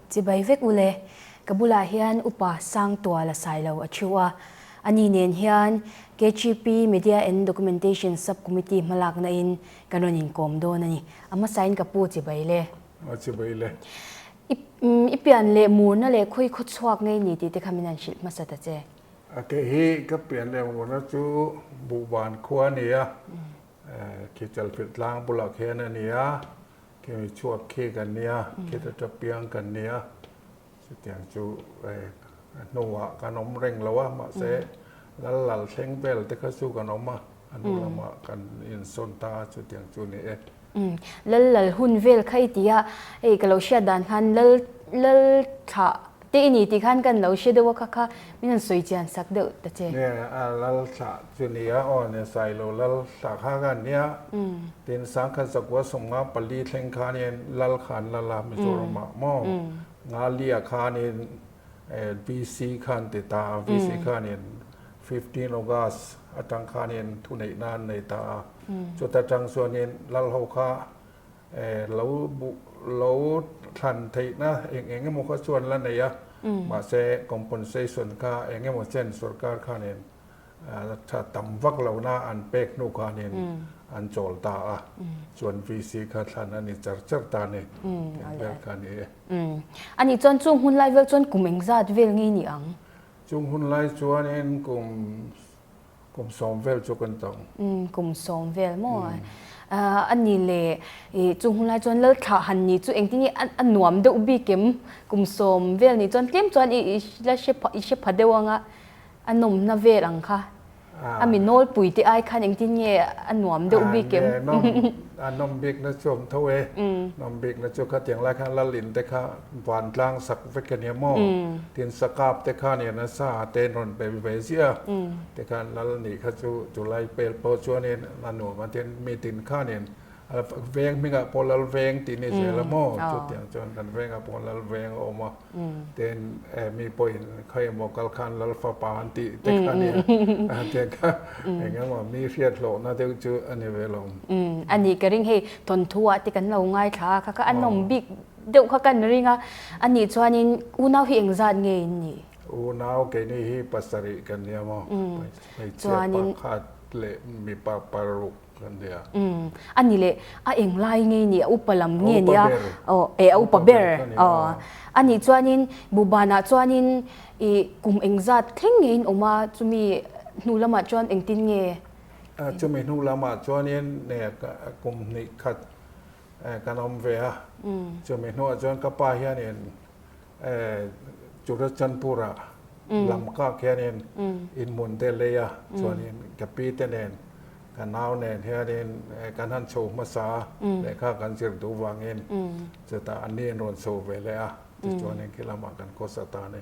Chibai vek ule, ka bulah hian Upa Sangtuala Sailo a thu a, ani nen hian KGP Media and Documentation Sub-Committee hmalakna in kan rawn inkawm dawn a ni. A hmasain ka pu chibai le. A chibai le. I pian leh murna leh khawi khaw chhuak ngei ni tih te kha min han hrilh hmasa ta che. A kei hi ka pian leh murna chu Buhban khua a ni a, Khichalfilh tlang bulah khian a ni a, Khi chhuak khi kan nia, khi ta ta piang kan nia, chutiang chu a hnuah kan awm reng lo a, mahse lal lal thleng vel te kha chu kan awm a, a hnu lamah kan insawn ta a, chutiang chu ni e. Lal lal hun vel kha i ti a, hei ka lo hriat dan khan lal lal thlah Te i ni tih khan kan lo hre deuh a kha kha min han sawi chian sak deuh ta che. Nge a lal thlah chu ni a aw nia Sailo lal thlah kha khan nia tin Sangkhat zakua sawmnga pali thleng khanin lal khan lal a Mizoram ah maw Ngalia khanin VC khan ti ta a VC khanin 15 August atang khanin thuneih na an nei ta a chuta tang chuanin lal ho kha Lo buh lo thlan theihna eng eng emaw kha chuan la nei a, mahse compensation kha eng emaw chen sorkar khanin tha tam vak lohna an pek hnu khanin an chawl ta a, chuan VC kha thlan a ni char char ta a ni tih vel kha a ni e. A nih chuan chung hun lai vel chuan kum engzat vel nge ni ang? Chung hun lai chuanin kum Kum sawm vel chu kan tawng. Umm kum sawm vel maw? A ni le i chung hunlai chuan Lalthlah han ni chu engtin nge a nuam deuh bik em? Kum sawm vel ni chuan tlem chuan i la hre i hre pha deuh anga a nawmna vel ang kha. A mi nawlpui te ai khan engtin nge a nuam deuh bik em? A nawm bik na chu awm tho e. Nawm bik na chu khatiang lai khan Lalin te kha vantlang sak vek a nia maw? Tin sakap te khan in a sa te an rawn pe ve ziah a, tikhan lal nih kha chu chulai pel pawh chuanin a nuam a, tin mi tin khanin veng hmingah pawh lal veng tih ni zel a maw? Chutiang chuan kan vengah pawh lal veng a awm a, tin mi pawhin khawi emaw kal khan lal fapa an tih te kha nia, tiang kha eng emaw mi hriat hlawhna deuh chu a ni ve lo. A nih ka ring hei thawnthu ah te kan lo ngaithla a, kha kha a nawm bik Deuh kha kan ring a, a nih chuanin unau hi engzat nge in nih? Unau keini hi pasarih kan nia maw? Hmeichhia pakhat leh mipa paruk kan nia. A ni leh, a eng lai nge nih? A upa lam nge nia? A upa ber. Aw, e a upa ber. Aw, a nih chuanin Buhbanah chuanin i kum engzat thleng nge in awm a, chumi hnu lamah chuan engtin nge? Chumi hnu lamah chuanin kum hnih khat Kan awm ve a, chumi hnuah chuan ka pa hianin Churachandpur-ah lam kak hianin inhmun te lei a, chuanin ka pi te nen ka nau nen hianin kan han chho hmasa a, lehkha kan zir duh vangin chutah an ni an rawn chho ve leh a, tichuanin khi lamah kan khawsa ta a ni.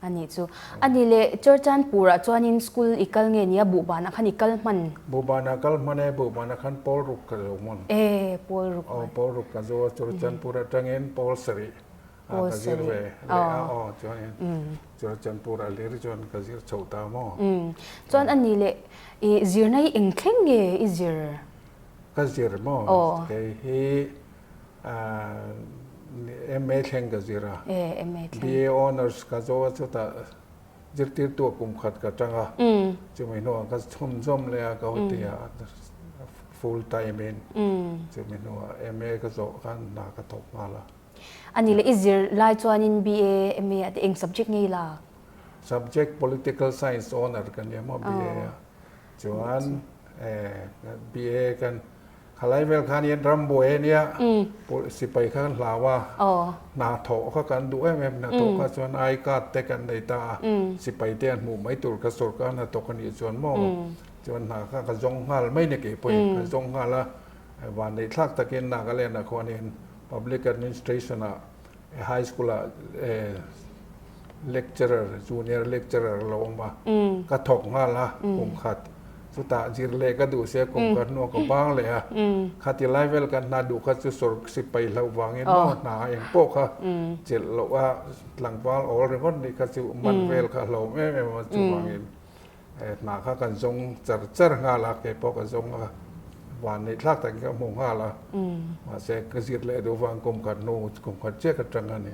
A nih chu. A nih leh Churchandpur-ah chuanin school i kal nge nia Buhbanah khan i kal hman? Buhbanah kal hman e, Buhbanah khan pawl ruk ka zo hman. E, pawl ruk hman. Aw, pawl ruk ka zo a, Churchandpur atangin pawl sarih a ka zir ve leh a, aw chuanin Churchandpur-ah hlir chuan ka zir chho ta maw? Chuan a nih leh i zirna hi eng thleng nge i zir? Ka zir maw? Kei hi MA thleng ka zir a, BA Honours ka zo a chutah zirtirtu a kum khat ka tang a, chumi hnuah ka chhunzawm leh a ka hoti a full time in chumi hnuah MA ka zawh khan hna ka thawk nghal a. A ni le i zir lai chuanin BA, MA ah te eng subject nge i lak? Subject Political Science Honour ka nia maw BA a chuan BA kan Khalai vel khan hian ram buai a nia, sipai kha kan hlau a, hna thawh kha kan duh em em, hna thawh kha chuan I card te kan nei ta a, sipai te an hmuh mai tur kha sorkar hna thawk a nih chuan maw, chuan hna kha ka zawng nghal mai ni kei pawhin ka zawng nghal a, van neih thlak takin Nagaland ah khuanin Public Administration ah High School ah lecturer, junior lecturer a lo awm a, ka thawk nghal a kum khat, chutah zir leh ka duh sia kum khat hnuah ka bang leh a, khati lai vel kan hna duh kha chu sawr sipai hlauh vangin maw hna eng pawh kha chelh loh a tlangval awl ringawt nih kha chu man vel kha a hlauhawm em em a, chuvangin hna kha kan zawng char char nghal a, keipawh ka zawng a. van neih thlak takin ka hmu nghal a, mahse ka zir leh duh vang kum khat hnu kum khat chiah ka tang a ni.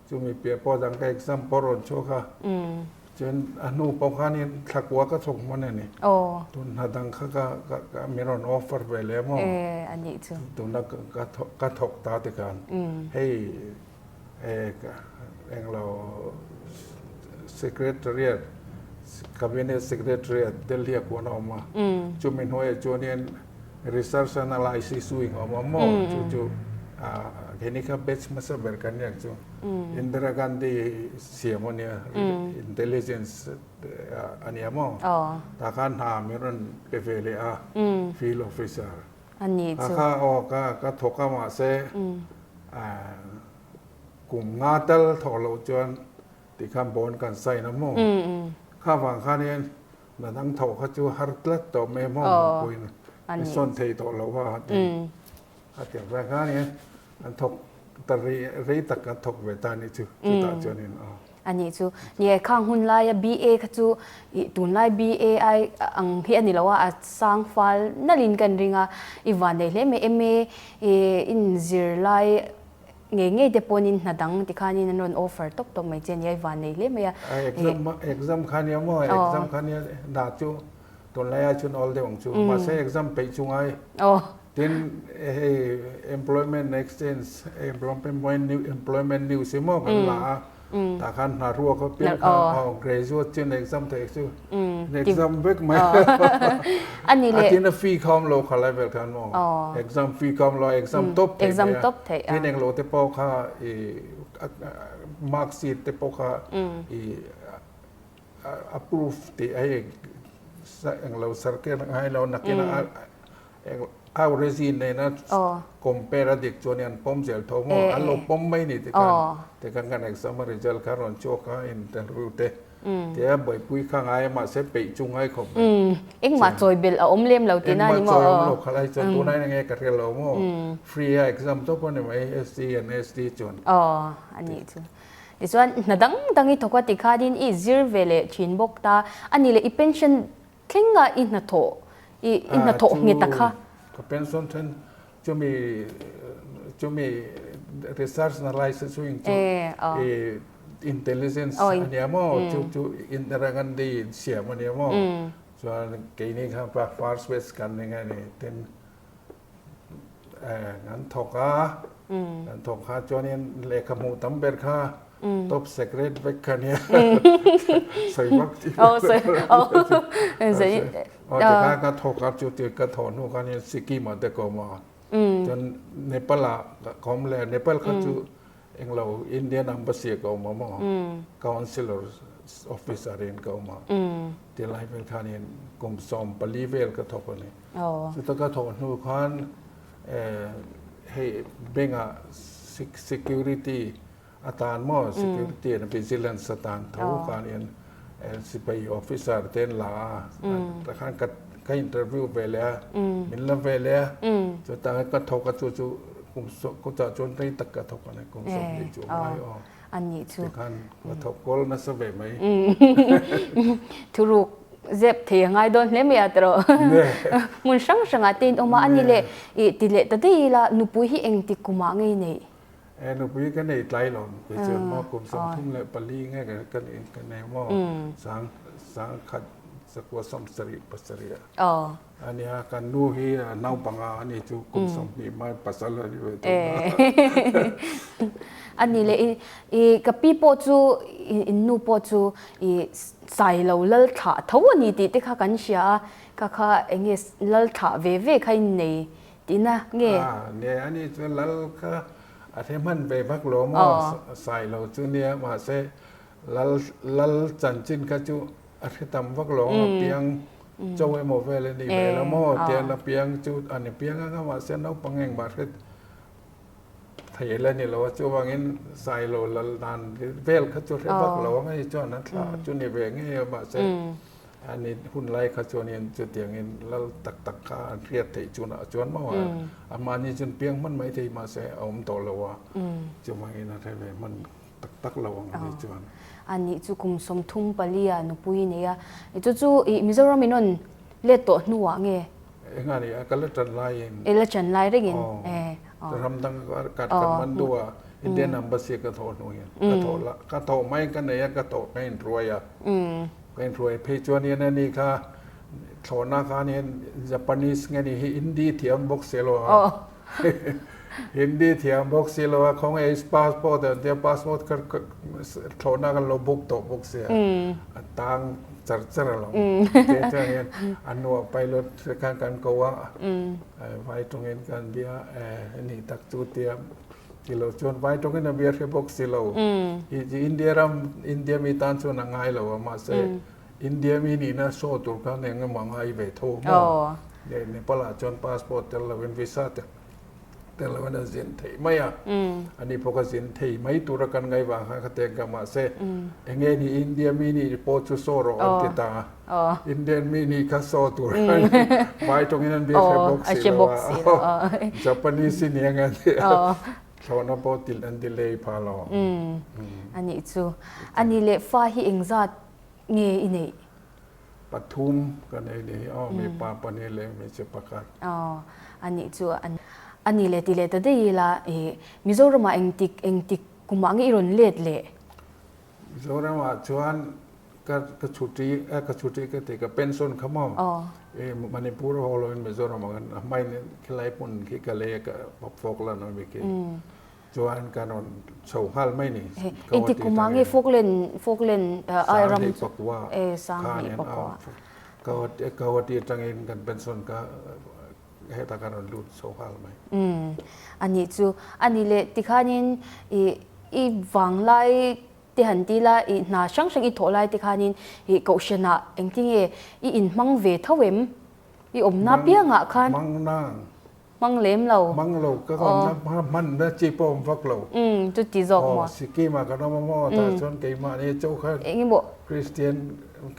Chumi piah pawh dang ka exam pawh rawn chhuak a, chuan a hnu pawh khanin thlakua ka thawk hman a ni. Tun hna dang kha ka ka min rawn offer ve leh maw? Tuna ka ka thawk ta tikhan hei englo secretariat cabinet secretariat Delhi ah khuan a awm a, chumi hnuaiah chuanin research analysis wing a awm a maw chu chu keini kha batch hmasa ber kan nia chu Indira Gandhi siam a nia intelligence a nia maw tah khan hna min rawn pe ve leh a field officer. A nih chu. Kha aw ka ka thawk a mahse kum nga tal thawk loh chuan tikhan bond kan sign a maw? Kha vang khanin na dang thawh kha chu har tlat tawh mai maw hmuhpuiin i sawn thei tawh lo a ti. A tiang vang khanin an thawk ta rei rei tak kan thawk ve ta nih chu chutah chuanin aw. A nih chu. Ni e, khang hun laia BA kha chu ih tunlai BA ai ang hi a ni lo a, a sang fal nalhin kan ring a, i van nei hle mai. MA ih inzir lai ngei ngei te pawhin hna dang tikhanin an rawn offer tawp tawp mai che a nia, i van nei hle mai a. Exam exam kha nia maw, exam kha nia dah chu tunlai ai chuan awl deuh ang chu, mahse exam peih chu ngai. Tin, hei employment exchange, employment news hi maw kan la a, tah khan hna ruak a piang kha aw graduate chin exam theih chu exam vek mai a tin a fee kha awm lo kha lai vel khan maw exam fee kha awm lo exam tawp theih mai a tin englo te pawh kha i mark sheet te pawh kha i approve tih a hei englo sarkar ngai lo nakin a A origin nena compare a dik chuan an pawm zel tho maw? An lo pawm mai ni tikhan tikhan kan exam a result kha rawn chhuak a interview te tia buaipui kha ngai a mahse peih chu ngai khawp mai. Engmah chawi belh a awm lem lo tihna a ni maw? Engmah chawi awm lo khalai chuan tunah hian enge ka hre lo maw? Free a exam tawp a ni mai SC and ST chuan. Aw a nih chu. Tichuan hna dang dang i thawk a tikhanin i zir ve leh thin bawk ta a ni leh i pension Thlenga i hnathawh, i i hnathawh nghet a kha. Ka pension then chumi chumi research na lai se chu in chu i intelligence a nia maw chu chu Indira Gandhi siam a nia maw chuan keini kha pa first batch kan ni nge ni tin Kan thawk a, kan thawk kha chuanin lehkha hmuh tam ber kha top secret vek kha nia sawi vak chi aw tikha ka thawk a chu ti ka thawh hnu khanin Sikkim ah te ka awm a chuan Nepal ah ka awm leh a Nepal kha chu englo Indian Embassy ah ka awm a maw councillor officer in ka awm a tilai vel khanin kum 14 vel ka thawk a ni. Chuta ka thawh hnu khan hei bank ah security atan maw security and vigilance atan tho khan in sipai officer te an la a takhan ka interview ve leh a min la ve leh a chuta ka thawk a chu chu kum chutah chuan rei tak ka thawk a ni kum 20 chu ngai aw. A nih chu. Tikhan ka thawk kawl nasa ve mai. Thuruk zep thei a ngai dawn hle mai a tawh. Hmun hrang hrangah te in awm a, a ni leh i ti leh ta daih ila nupui hi engtik kumah nge i neih? E nupui ka nei tlai lo kei chuan maw kum 34 nge ka nei maw sang sangkhat zakua 77 ah. A nia, kan nu hi a naupang a, ani chu kum 20 mai pasal a ni ve tawh na. A ni le, i ka pi pawh chu, in nu pawh chu i Sailo lal thlah tho a ni tih te kha kan hria a, kha kha eng nge lal thlah ve ve kha in nei tihna nge? A nia, ani chu lal kha a hre hman ve vak lo maw, Sailo chu nia, mahse lal lal chanchin kha chu A hre tam vak lo ang a piang cho emaw vel a nih ve lo maw tian a piang chu a ni piang ang a mahse naupang engmah hre thei la ni lo a chuvangin Sailo lal dan vel kha chu hre vak lo ang a ni chuan an thlah chu ni ve ngei a mahse a ni hun lai kha chuanin chutiangin lal tak tak kha an hriat theih chunah chuan maw a mahni chuan piang hman mai thei mahse a awm tawh lo a chuvangin a hre ve hman Tak tak lo ang ani chuan. A nih chu kum 34 a nupui i nei a, chu chu i Mizoram in rawn let tawh hnuah nge? Enga ni a ka la ṭan laiin. I la ṭan lai rengin e. Aw. Ram dang ka kan man duh a, Indian Embassy ka thawh hnu hian ka thawh la ka thawh mai ka nei a ka thawh ka inhruai a. Ka inhruai phei chuan hian ani kha thlawhna khan hian Japanese nge ni hi Hindi thiam bawk si lo a. Hindi thiam bawk si lo a khawnge i passport an tia passport kha thlawhna kan lo book tawh bawk sia a tang char char a lo te chuan hian a hnuah pilot te khan kan ko a vai tawngin kan bia ni tak chu tia ti lo chuan vai tawngin a bia hre bawk si lo India ram India mi tan chuan a ngai lo a mahse India mi nihna show tur khan eng emaw a ngai ve tho maw? Nepal ah chuan passport tel lovin visa te tel lovin a zin theih mai a, ani pawh ka zin thei mai tura kan ngai vang khan ka teng ka mahse enge ni India mi nih pawh chu show rawh an ti ta a, Indian mi nih kha show tur khan vai tawngin an bia hre bawk si lo a, Japanese i ni ang an ti a, thlawhna pawh an delay phah lo. Anih chu. Ani leh fa hi engzat nge i neih? Pathum ka nei ni hi aw, mipa pahnih leh hmeichhe pakhat. Aw, anih chu a ni leh ti leh ta daih ila i Mizoramah engtik engtik kumah nge i rawn let leh? Mizoramah chuan ka ka chhuti ka chhuti ka ti ka pension kha maw i Manipur haw loin Mizoramah kan hmain khilai hmun khi ka lei a ka Falkland a mi khi. Chuan kan rawn chho nghal mai ni. Engtik kum ah nge Falkland Falkland ai ram chu e Sanghnih pakua Guwahati atangin kan pension ka hetah kan rawn lut chho nghal mai. Umm anih chu ani leh tikhanin i i vanglai te han ti la i hna hrang hrang i thawh lai te khanin i kohhran ah engtinge i inhmang ve tho em i awmna piangah khan Hmang nang. Hmang lem lo. Hmang lo ka awmna hmanna chi pawh awm vak lo. Umm chuti zawk maw. Aw Sikkim ah kan awm a maw tah chuan keimah ni chauh kha Engemaw. Kristian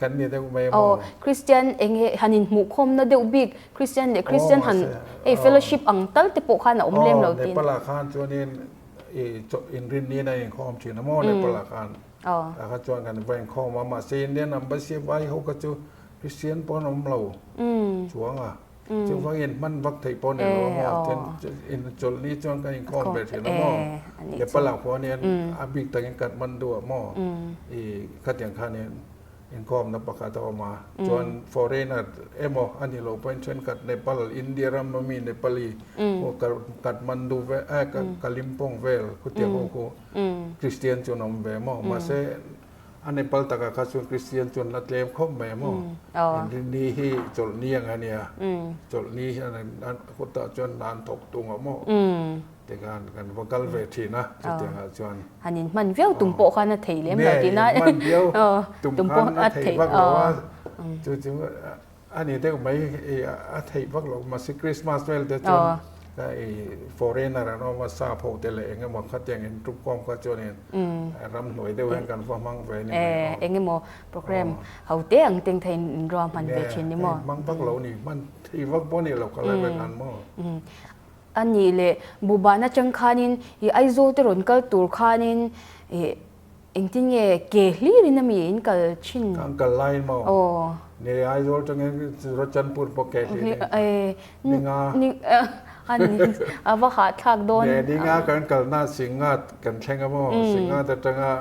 kan ni deuh mai maw. Aw Kristian enge han inhmuhkhawmna deuh bik Kristian leh Kristian han hei fellowship ang tal te pawh khan a awm lem lo tin. Aw Nepal ah khan chuanin i inrinni in a inkhawm thin a maw Nepal ah khan. Aw. Tah kha chuan kan va inkhawm a mahse Indian Embassy vai ho kha chu Kristian pawh an awm lo chuang a. Chuvangin hman vak theih pawh ni lo a maw? Tin, inchawlhni chuan kan inkhawm ve thin a maw? Nepal ah khuanin a bik takin Kathmandu ah maw? I khatiang khanin inkhawmna pakhat a awm a. Chuan foreigner emaw a ni loh pawhin thenkhat Nepal, India ram ami Nepali Kathmandu vel Kalimpong vel khutiang ho khu Christian chu an awm ve maw? Mahse A Nepal takah kha chuan Kristian chuan la tlem khawp mai a maw? Inrinni hi chawlhni ang a nia. Chawlhni hian an kutah chuan hna an thawk tung a maw? Tikhan kan va kal ve thin a chutiangah chuan. Han inhman viau tum pawh khan a thei lem lo tihna. Nge inhman viau tum khan a thei vak lo a. Chu chu A ni deuh mai i a theih vak lo mahse Christmas vel te chuan i foreigner an awm a sap ho te leh eng emaw khatiang in tuk kawm kha chuanin ramhnuai deuh hian kan va hmang ve ni mai aw. Eng emaw program ho te ang teng thei in rua hman ve thin ni maw? Hmang vak lo ni hman thei vak pawh ni lo ka lai vek an maw? A nih leh Buhban atang khanin i Aizawl te rawn kal tur khanin i Engtin nge ke hlir in ami in kal thin? Kan kal lai maw? Aw. Nge Aizawl tangin Churachandpur pawh ke hlir in. Ninga. A va hahthlak dawn. Nge ninga kan kalna Singat kan thleng a maw? Singat atanga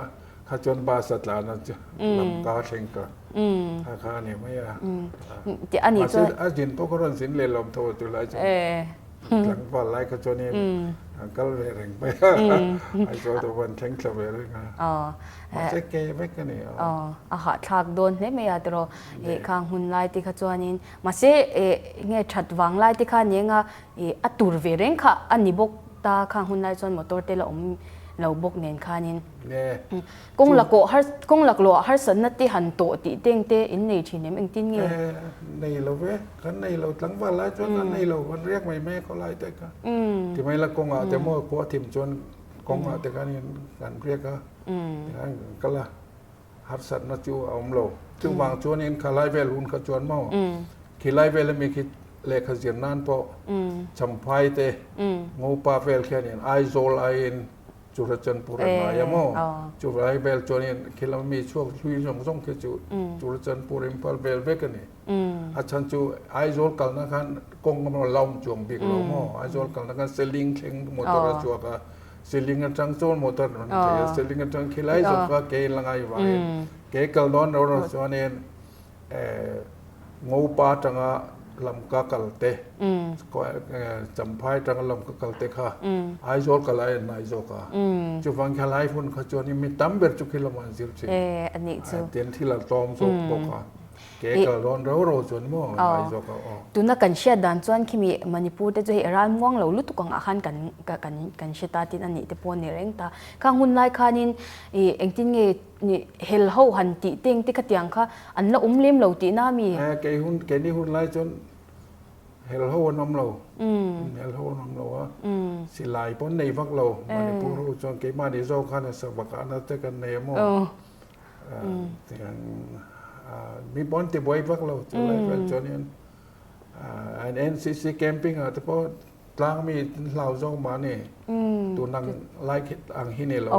kha chuan bus a tlan a Lamka thleng ka. Kha kha a ni mai a. Mahse a zin pawh ka rawn zin leh lawm tho a tulai chuan. Tlangval lai kha chuanin an kal ve reng mai a, Aizawl te pawh an thleng thla ve reng a, mahse ke vek a ni a. Aw, a hahthlak dawn hle mai a tiraw, ih khang hun lai te kha chuanin mahse ih nge that vang lai te kha nia nga ih a tur ve reng kha a ni bawk ta khang hun lai chuan motor te la awm lo bawk nen khanin. Kawng lakawh har kawng laklawh ah harsatna te han tawh tih teng te in nei thin em engtin nge? Eh nei lo ve, kan nei lo tlangval lai chuan kan nei lo kan riak mai mai a khawlai te kha. Ti mai la kawngah te maw khua thim chuan kawngah te khan in kan riak a tikhan kan kal a harsatna chu a awm lo. Chuvang chuan in khalai vel hun kha chuan maw khilai vel ami khi lehkha zir nan pawh Champhai te Ngopa vel khian in Aizawl aiin. Churachandpur a hnai a maw? Chuvai vel chuanin khi lama mi chhuak hlui zawng zawng khi chu Churachandpur Imphal vel vek a ni. A chhan chu Aizawl kalna khan kawng a la awm chuang bik lo maw? Aizawl kalna khan Seling thleng motor a chhuak a, Seling atang chuan motor a rawn thei a, Seling atang khilai zawng kha ke in la ngai vangin ke kal dawn ro ro chuanin Ngopa atanga lamka kal te, Champhai atanga lamka kal te kha Aizawl kal ai an nai zawk a. Chuvang kha lai hun kha chuanin mi tam ber chu khi lamah an zir thin. Tin thil a tlawm zawk bawk a. Ke kal dawn ro ro chuan maw nai zawk a aw. Tuna kan hriat dan chuan khimi Manipur te chu hei ral muang lo lutuk ang ah khan kan kan kan hre ta tin a nih te pawh a ni reng ta. Khang hun lai khanin ih engtin nge Nih hel ho han tih teng te khatiang kha an la awm lem lo tihna mi? Eh, kei hun, keini hun lai chuan hel ho an awm lo. Hel ho an awm lo a. Silai pawh an nei vak lo. Manipur ho chuan keimahni zawk khan a savak ah na te kan nei a maw? Tiang mi pawh an ti buai vak lo chu lai vel chuan hian an NCC camping ah te pawh Tlang mi hlau zawk mah ni. Tun ang lai khi ang hi ni lo.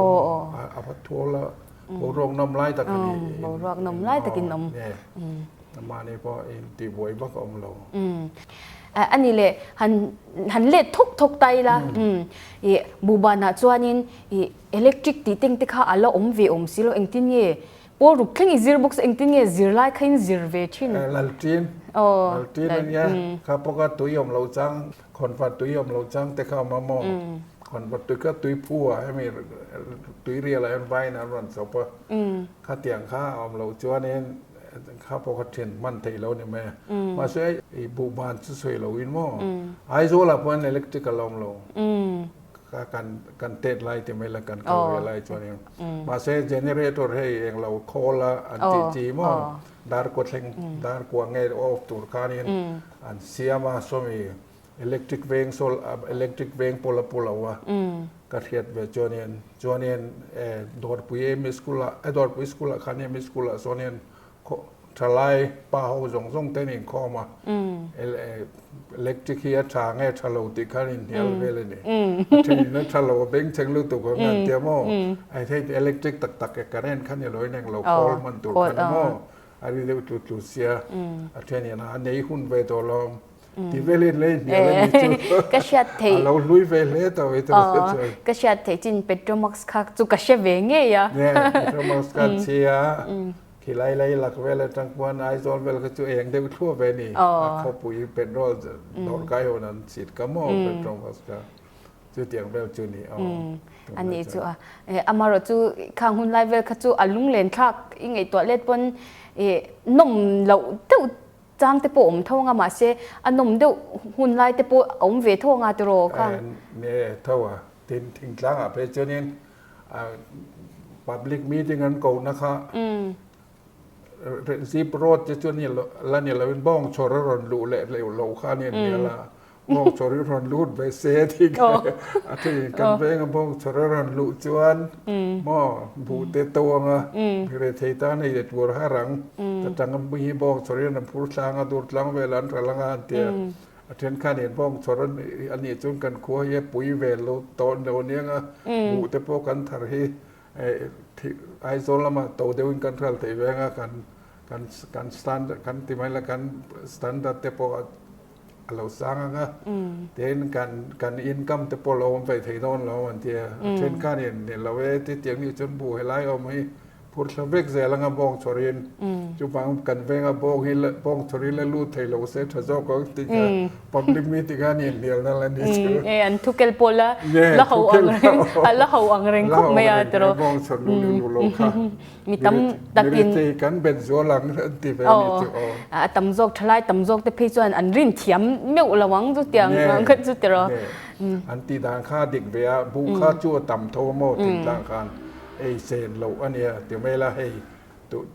A va thual a boruak nawm lai tak a ni. Boruak nawm lai takin awm. Mahni pawh in ti buai vak a awm lo. A ni le han han let thawk thawk ta ila. I buhbanah chuanin i electric tih teng te kha a la awm ve awm si lo engtin nge Pawl ruk thleng i zir bawk sa engtin nge zirlai kha in zir ve thin? Lalṭin, Lalṭin a nia, kha pawka tui awm lo chang, khawnvar tui awm lo chang te kha awm a maw? Khawnvar tui kha tui phu ah hemi tui rial ah hian vaiin an rawn chawp a, khatiang kha a awm loh chuanin kha pawh kha ṭhin hman theih lo a ni mai a. Mahse i buhban chu sawi loin maw? Aizawl ah pawh electric a la awm lo. Ka kan kan tet lai ti mai la kan kal ve lai chuan mahse generator hei eng lo khawl a an tih chi maw dar kua thleng dar kua nge off tur khanin an siam a sawmi electric veng saw electric veng pawh la pu lo a ka hriat ve chuanin chuanin dawrpui emi school ah dawrpui school ah khan emi school ah sawnin Thalai pa ho zawng zawng te an inkhawm a, electric hi a tha nge tha lo tih kha an inhnial vel a ni. A thenin a tha lo a bengchheng lutuk ang an tia maw? A hei electric tak tak e current kha ni loin englo khawl hman tur kha ni maw? A ri deuh tlut tlut sia, a thenin a nei hun ve tawh lo ang. Ti velin lei hnial a ni chu. Ka hriat theih. A lo hlui ve hle tawh i tawh chu. Ka hriat theih chin Petromax kha chu ka hre ve ngei a. Nge Petromax kha an chhi a, khilai lei lak vel atang khuan Aizawl vel kha chu eng deuh thluah ve ni. A khawpui petrol dawr kai hawn an chhit ka maw Petromax kha. Chutiang vel chu ni aw. A nih chu a. Amarawh chu khang hun lai vel kha chu a lunglen thlak i ngaihtuah let pawn nawm loh deuh Chang te pawh awm tho anga mahse a nawm deuh hun lai te pawh a awm ve tho anga tiraw kha? Nge tho a, tin thingtlang ah phei chuanin public meeting an ko na kha zip road te chu la ni loin bawng chhawr a rawn luh leh lo kha a ni hmel a. Bawng chawr i rawn lut ve se tih kha a thei kan veng a bawng chawr a rawn luh chuan maw buh te to anga rethei tan hei tur har ang ta tang a mi hi bawng chawr hian an phur tlang a dur tlang vel an ral anga an tia a thenkhan in bawng chawr a nih chuan kan khua hi a pui ve lo tawh lo aniang a buh te pawh kan thar hi Aizawl lamah to deuhin kan ral thei veng a kan kan standard kan ti mai la kan standard te pawh a lo sang ang a, tin kan kan income te pawh lo awm ve thei dawn lo an ti a, a then khan in ni lo e ti tiang nih chuan buh helai awm hi phur thla vek zel anga bawng chawrin chuvang kan venga bawng hi bawng chawrin la lut thei lo se tha zawk ang tih kha public meeting a ni hnial na la ni chu. E an thukel pawh la la ho ang reng a la ho ang reng khawp mai a tiraw. Bawng chawr lu leh lu lo kha. Mi tam takin Mirethei kan bet zual ang an ti ve a ni chu aw. A tam zawk thalai tam zawk te phei chuan an rin thiam meuh lo ang chu tiang ang kha chu tiraw. An tih dan kha a dik ve a, buh kha chu a tam tho a maw thingtlang khan ei sen loh a nia ti mai la hei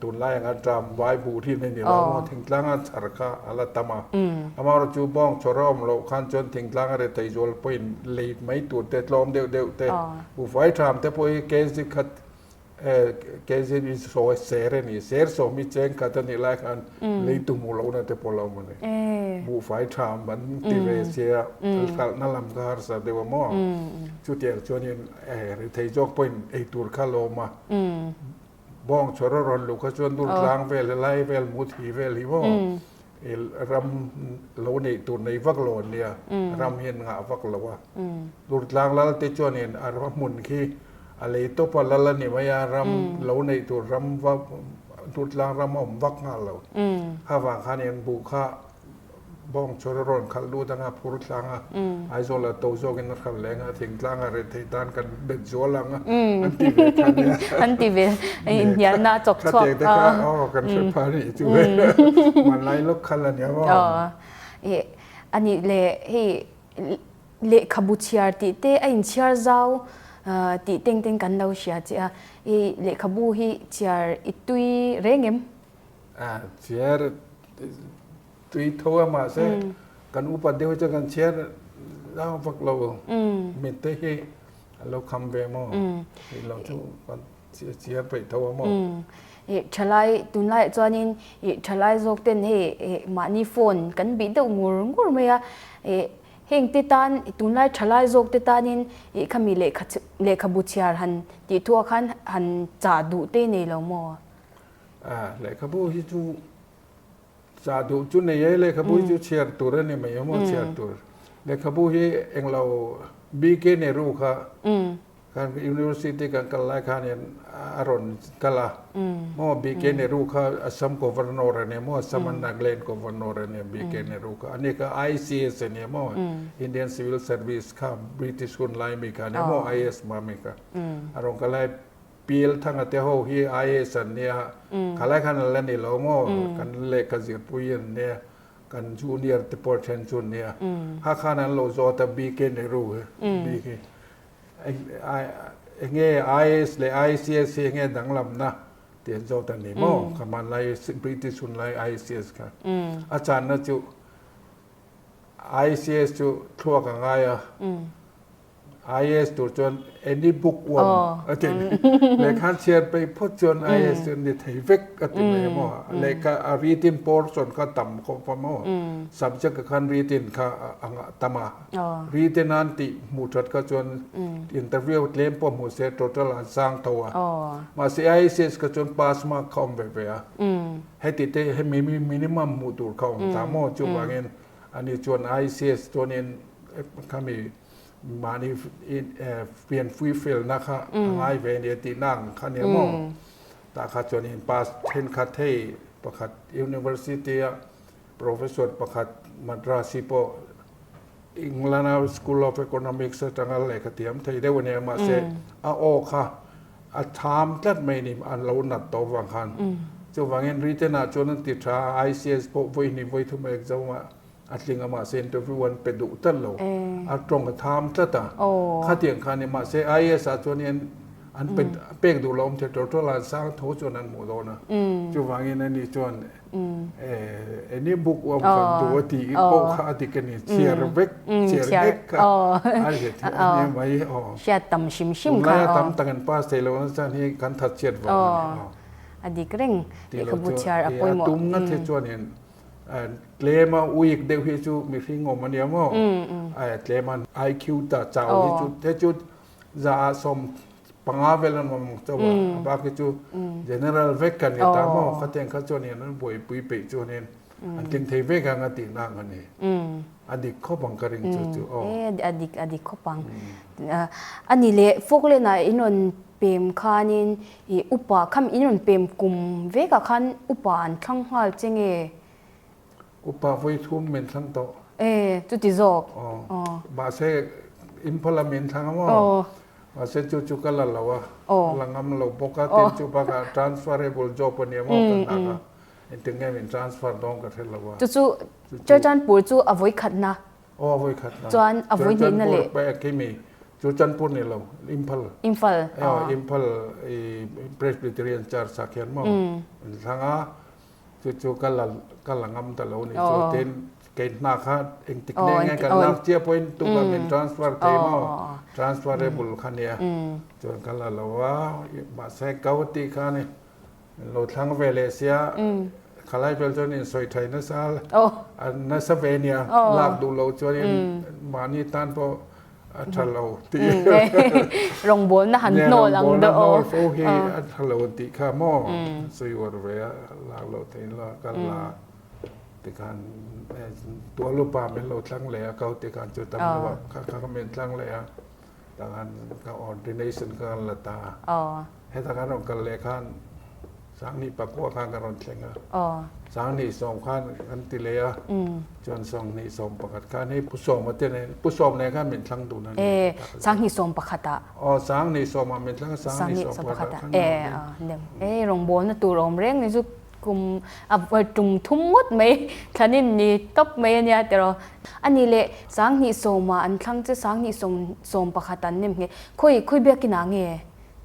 tunlai anga tram vai buh rin a ni lo maw thingtlang a chhar kha a la tam a. Amaherawhchu chu bawng chawr a awm loh khan chuan thingtlang a rethei zual pawhin lei mai tur te tlawm deuh deuh te buhfai tham te pawh hi kg khat. KZV sawi ser a ni, ser sawm hi cheng khat a nih lai khan lei tu hmuh lohna te pawh a lo awm a ni. Buhfai tha an ti ve sia, hralhna lam kha harsa deuh a maw? Chutiang chuanin rethei zawk pawhin ei tur kha a lo awm a. Bawng chhawr a rawn luh kha chuan dur tlang vel helai vel muthi vel hi maw ram lo neih tur nei vak lo an nia, ram hian ngah vak lo a. Dur tlang lal te chuanin a hmun khi a lei tawp a lal a ni mai a, ram lo neih tur ram vak dur tlang ram a awm vak nghal lo. Kha vang khanin buh kha Bawng chhawr a rawn khalh lut anga phur tlang a, Aizawl a to zawkin a hralh leng a, thingtlang a rethei tan kan bet zual ang a, an ti ve kha nia. An ti ve, inhnialna a chawk chhuak. Khatiang te kha aw kan hre pha nih chu ve, hmanlai lawk khalh a nia maw. Aw, a nih leh hei lehkhabu chhiar tih te a inchhiar zau tih teng ten kan lo hria che a, hei lehkhabu hi chhiar i tui reng em? A, chhiar Tui tho a mahse kan upat deuh hi chuan kan chhiar zau vak lo mit te hi a lo kham ve maw tih lo chu kan chhiar peih tho a maw. Thalai tunlaiah chuanin thalai zawk ten hei mahni phone kan bih deuh ngur ngur mai a, heng te tan tunlai thalai zawk te tanin khami lehkhabu chhiar han tih thuah khan han chah duh te nei lo maw? Lehkhabu hi chu Chah duh chu nei e, lehkhabu hi chu chhiar tur a ni mai emaw chhiar tur. Lehkhabu hi englo BK Nehru kha kan university kan kal lai khanin a rawn kal a, maw BK Nehru kha Assam Governor a ni maw, Assam and Nagaland Governor a ni BK Nehru kha, ani kha ICS a ni maw, Indian Civil Service kha British hun lai mi kha a ni maw, IAS hma mi kha a rawn kal a. Pil Thanga te ho hi IAS an nia, khalai khan an la ni lo maw, kan lehkha zirpui an nia, kan junior te pawh then chu an nia. Kha khan an lo zawt a BK Nehru hi, bik hi. Enge IAS leh ICS hi enge danglamna tih an zawt a ni maw, kha hmanlai British hunlai ICS kha. A channa chu ICS chu thluak a ngai a. IAS tur chuan any book worm a ti lehkha chhiar peih phawt chuan IAS chu ni thei vek a ti mai a maw lehkha a written portion kha tam khawp a maw subject ah khan written kha a ngah tam a written an tih hmuh that kha chuan interview tlem pawh hmuh se total an sang tho a mahse IAS kha chuan pass mark kha awm ve ve a heti te hemi minimum hmuh tur kha awm ta maw chuvangin ani chuan ICS chuanin khami mahni pianpui felna kha a ngai ve nia tihna ang kha nia maw? Tah kha chuanin pass thenkhat hei pakhat university a professor pakhat Madrasi pawh England a School of Economics atanga lehkha thiam thei deuh a nia mahse a aw kha a tham tlat mai ni an lo nat tawh vang khan chuvangin written ah chuan an ti tha a ICS pawh vawi hnih vawi thum a exam a A tling a mahse interview an pe duh tlat lo. A tawng a tham tlat a. Khatiang kha a ni mahse IAS ah chuan hian an pe pek duh lo awm thei tawlh tawlh a, an sang tho chuan an hmuh dawn a. Chuvangin ani chuan any book uam khan duh a tih pawh kha a dik a ni. Chhiar vek, chhiar vek kha a hre theih a ni mai aw. Hriat tam hrim hrim kha aw. Tunlaia tam tak an pass thei lo na chuan hi kan that chhiat vang a ni aw. A dik reng lehkhabu chhiar a pawimawh. A tum ngat hi chuanin Tlema weak deuh hi chu mihring awm a nia maw? Tlema IQ ta chau hi chu te chu za ah 15 vel an awm ang chauh a, a bak hi chu general vek kan ni ta maw? Khatiang kha chuanin an buaipui peih chuanin an tling thei vek ang a tihna ang a ni. A dik khawp ang ka ring chu chu aw. A dik a dik khawp ang. A ni leh Falkland ah in rawn pem khanin I upa kham in rawn pem kum vekah khan upa an thlang nghal che nge? Upa vawi thum min thlang tawh. E, chuti zawk. Aw. Mahse Imphal a min thlang a maw? Aw. Mahse chu chu ka la lo a. Aw. La ngam lo bawk a, tin chu bakah transferable job a nia maw ka hnak a. Engtin nge min transfer dawn ka hre lo a. Chu chu Churchanpur chu a vawi khatna. Aw a vawi khat na. Chuan a vawi hnihna leh. Churchanpur kimi Churchanpur ni lo Imphal. Imphal. Aw Imphal i Presbyterian Church ah khian maw an thlang a chu chu ka la ka la ngam ta lo ni chu tin. Kei hna kha engtik ne nge kan lak chiah pawhin tukah min transfer thei maw? Transferable kha nia. Chuan ka la lo a, mahse Gauhati kha ni min lo thlang ve leh sia, khalai vel chuan insawi thai nasa nasa ve nia, lak duh loh chuanin mahni tan pawh a tha lo tih. Rawngbawlna han hnawl ang deuh aw. Rawngbawlna hnawl fo hi a tha lo tih kha maw sawi uar ve a, lak loh theih la ka la. Tikhan tualupa min lo thlang leh a, kau tikhan chu tam lo ah kha kha min thlang leh a, takhan ka ordination kha kan la ta a. Heta kan rawn kal leh khan Sanghnih pakua khan ka rawn thleng a, Sanghnih sawm khan kan ti leh a, chuan Sanghnih 11 khan hei Pu Sawma te nen, Pu Sawm nen khan min thlang dun a ni. Sanghnih 11 ah. Aw, Sanghnih 10 ah min thlang a, Sanghnih 11 ah khan. E, rawngbawlna tur awm reng ni chu Kum a tum thum ngawt mai, thlanin ni tawp mai a nia tiraw. A ni leh 20 ah an thlang che 20 11 an nem nghet. Khawi khawi biakin ah nge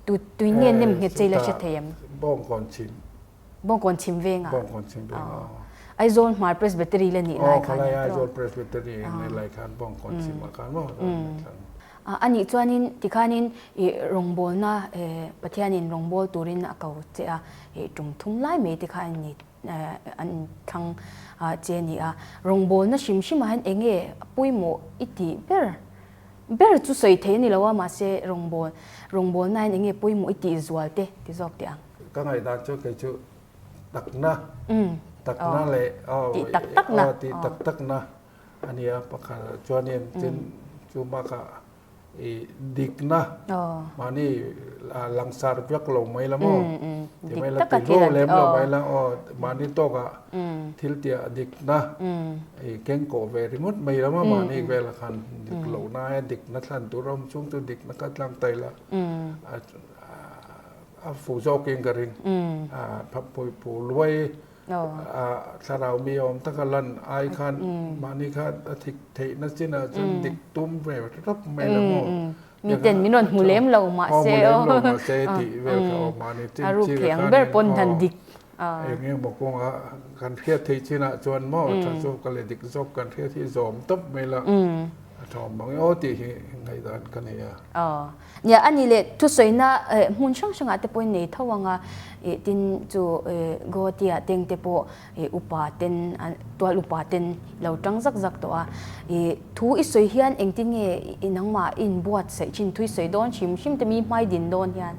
tu tui nge nem nghet che ila hre thei em? Bawngkawn chhim. Bawngkawn chhim vengah. Bawngkawn chhim vengah aw. Aizawl hmar Presbytery la nih lai khan. Aw khalai Aizawl Presbytery nih lai khan Bawngkawn chhim ah khan maw. A nih chuanin tikhanin i rawngbawlna Pathianin rawngbâwl turin a ko che a, i tum thum lai mai te kha an ni an thlang che a ni a. Rawngbawlna hrim hrimah hian eng nge pawimawh i tih ber ber chu sawi thei a ni lo a, mahse rawngbâwl rawngbawlna hian eng nge pawimawh i tih zual te ti zawk teh ang. Ka ngaihdan chu kei chu takna takna leh tih tak takna tih tak takna A nia, pakhat ah chuanin tin chu bakah i dikna mahni langsar vek lo mai la maw? Ti mai la, ti hlawh lem lo mai la aw, mahni tawkah thil tiah dikna i kengkawh ve ringawt mai la maw? Mahni velah khan dik lohna aia dikna thlan tur a awm chhung chu dikna kha tlang ta ila a fuh zawkin ka ring. A pawiphu luai Thlarau mi awm taka lan ai khan mahni kha a thik theihna chinah chuan dik tum ve tawp mai lo maw? Miten min rawn hmu lem lo mahse aw. Hmu lem lo mahse tih vel kha aw mahni chin A ruk thei ang ber pawn han dik. Eng eng maw kawnga kan hriat theih chinah chuan maw tha zawk leh dik zawk kan hriat hi zawm tawp mai la a tha awm mang e aw tih hi ngaihdan ka nei a. Nia, a nih leh thusawiina hmun hrang hrangah te pawhin nei tho ang a, tin chu Guwahati-ah teng te pawh upa ten tual upa ten lo tang zak zak tawh a. Thu i sawi hian engtin nge i nangmah i inbuatsaih thin thu i sawi dawn hrim hrim te mi hmai din dawn hian?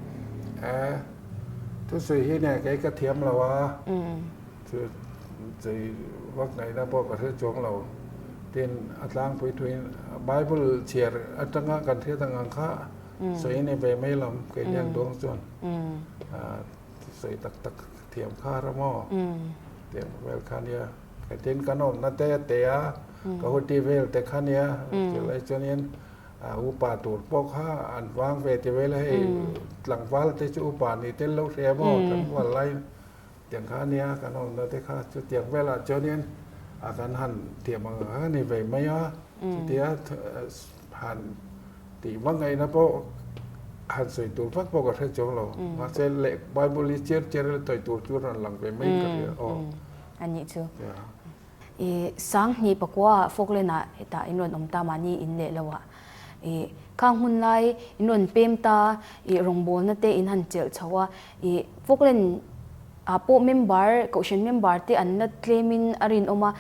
Thusawi hi nia kei ka thiam lo a. Chu chei vak ngaihna pawh ka hre chuang lo. Tin, a tlangpui thuin Bible chhiar atanga kan hriat ang ang kha sawi ni ve mai lam kei hian duang chuan sawi tak tak thiam kha a maw tiang vel kha nia. Tin, kan awmna te a te a, ka huti vel te kha nia. Chulai chuanin upa tur pawh kha an vang ve ti vel a, hei tlangval te chu upa ni tel lo hria maw tlangval lai Tiang kha ania kan awmna te kha chutiang velah chuanin a kan han thiam ang ang a ni ve mai a, chutia han tih vak ngaihna pawh han sawi tur vak pawh ka hre chuang lo, mahse leh Bible hi chiar chiar ila tawi tur chu rawn lang ve mai ka hria aw. A nih chu. I 2009 ah Falkland ah hetah in rawn awm ta mahni in leh lo ah i khang hun lai in rawn pem ta i rawngbawlna te in han chelh chho a i Falkland ah pawh member kohhran member te an la tlem in a rinawm a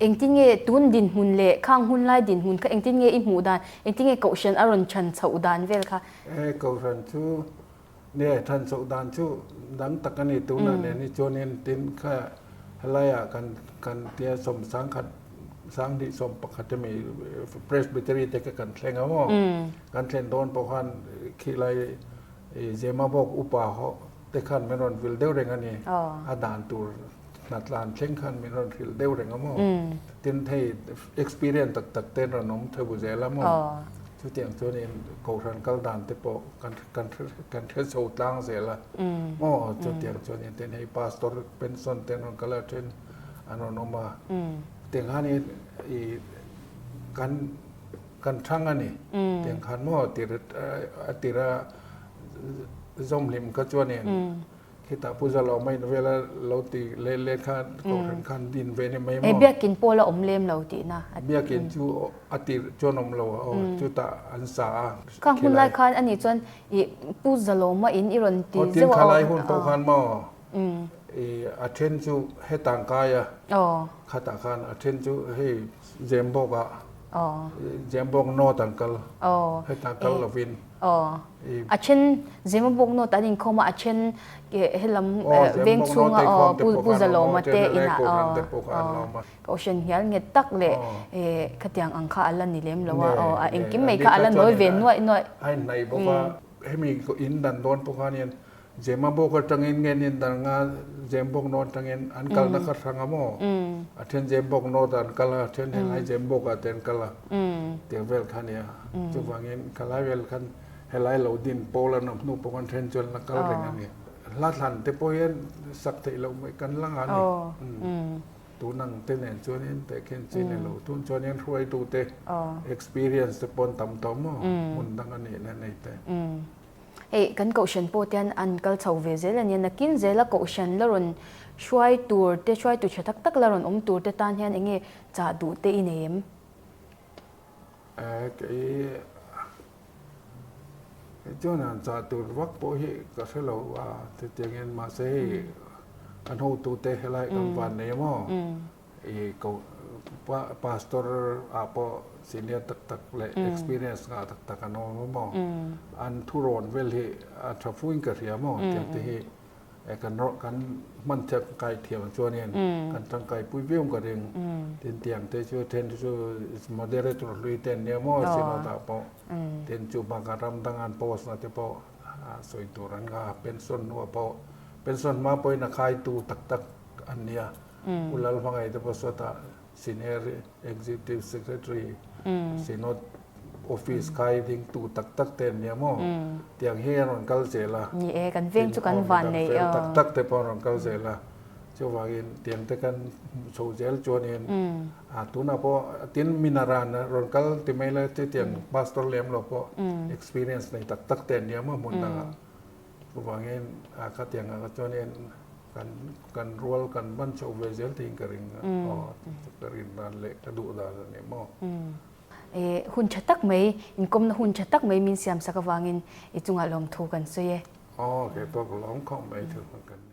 engtin nge tun dinhmun leh khang hun lai dinhmun kha engtin nge i hmuh dan engtin nge kohhran a rawn chhan chhoh dan vel kha. E kohhran chu Nge than chhoh dan chu dang tak a ni tunah nen hi chuanin tin kha helaiah kan kan tia 11 20 21 emaw Presbytery te kha kan thleng a maw kan thlen dawn pawh khan khilai Zemabawk upa ho te khan min rawn vil deuh reng a ni a dan tur hnatlan thleng khan min rawn hrilh deuh reng a maw tin hei experience tak tak te rawn awm theuh zel a maw chutiang chuanin kohhran kal dan te pawh kan kan kan hre chho tlang zel a maw chutiang chuanin tin hei pastor pension te an rawn kal a then an rawn awm a tiang khanin ih kan kan thang a ni tiang khan maw tir a tira zawmhlim kha chuanin. Khitah Pu Zalawma in vela lo ti let let kha kohhran khan din ve ni mai maw? E biakin pawl a awm lem lo tihna a. Biakin chu a tirh chuan awm lo a aw chutah an sa a. Khang hun lai khan anih chuan i Pu Zalawma in i rawn ti zeuh a aw. Tin khalai hun pawh khan maw i a then chu hetang kai a khatah khan a then chu hei Zembawk ah Zembawk North an kal hetah kal lovin. Aw, a then Zemabawk note an inkhawm a, a then helam veng chhunga aw Pu Zalawma te inah aw Kohhran hnial nghet tak leh khatiang ang kha a la ni lem lo a, aw a engkim mai kha a la nawi ve nuaih nuaih. A inhnaih bawk a, hemi in dan dawn pawh khanin Zemabawk atangin nge nin dan anga Zembawk note atangin an kalna kha hrang a maw? A then Zembawk note ah an kal a, a then helai Zembawk ah te an kal a, tiang vel kha a nia. Chuvangin khalai vel khan helai lo din pawl an awm hnu pawh khan then chuan la kal reng a ni. Hla thlan te pawh hian sak theih loh mai kan la ngah a ni. Tun ang te nen chuanin tehkhin chi ni lo. Tun chuanin hruaitute experience te pawh an tam tawh maw? Hmun dang a nihna nei te. Hei kan kohhran pawh te hian an kal chho ve zel a nia, nakin zela kohhran la rawn hruai tur te, hruaitu tha tak tak la rawn awm tur te tan hian enge chah duh te i nei em? Kei kei chuan han chah tur vak pawh hi ka hre lo a, chutiangin mahse hei kan hotute helai kan van nei maw? I ko pastor ah pawh senior tak tak leh experience ngah tak tak an awm a maw? An thurawn vel hi a tha fuin ka hria maw? Tiang te hi kan kan hman thiam kai thiam chuanin kan tangkai pui viau ka ring. Tin tiang te chu then te chu moderator hlui te an nia maw synod ah pawh tin chu bakah ram dang an post na te pawh sawi tur an ngah a pension hnuah pawh pension hma pawhin a khaitu tak tak an nia. Pu Lalhmangaih te pawh sawtah Senior Executive Secretary Synod Office khai ding tu tak tak te an nia maw? Tiang hi an rawn kal zel a. Ni e, kan veng chu kan van nei. Fel tak tak te pawh an rawn kal zel a. Chuvangin tiang te kan hmuh chho zel chuanin a tunah pawh tin minaran a rawn kal ti mai la chutiang pastor lem lo pawh experience nei tak tak te an nia maw hmun dangah. Chuvangin a khatiang ah chuanin kan kan rual kan ban chhoh ve zel theiin ka ring a, aw ka rin dan leh ka duh dan a ni maw. E hun tha tak mai, inkawmna hun tha tak mai min siam sak avangin i chungah lawmthu kan sawi e. Aw kei pawh ka lawm khawp mai thu kan nei.